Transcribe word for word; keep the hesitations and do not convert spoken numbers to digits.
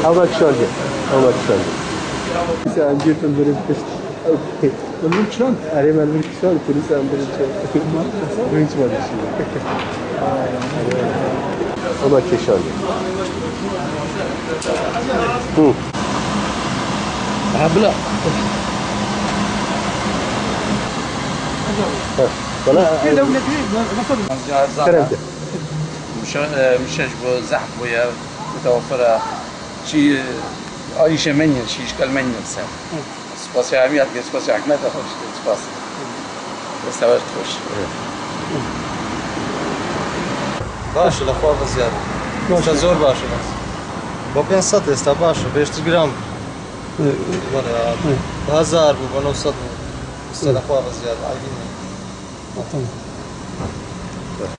Ama kişan gel. Ama kişan gel. Sen bir tane böyle bir Melûl çand? Erê, melûl kişand, polîs em birin çand. Hiç var işi. Ama kişand. Hı. Ha, bila. Ha, bana. Kerem de. Muşe-, e, muşe ji bo zehf bûye, mutewafir e. Şî, e, alîşe menye, şî işgal menye ser. Spasiya hemî hatike, spasiya hikmeta xwe, spas. Desta we xweş. Baş e, li xwe viziyar. Baş e. Êsta zor baş e. Bo pênc sed êsta baş e, bêştir giran bû. Evet. Wala, evet. Bi hezar bû, bi neh sed bû. Êsta li xwe viziyar, aydîn e. Tamam.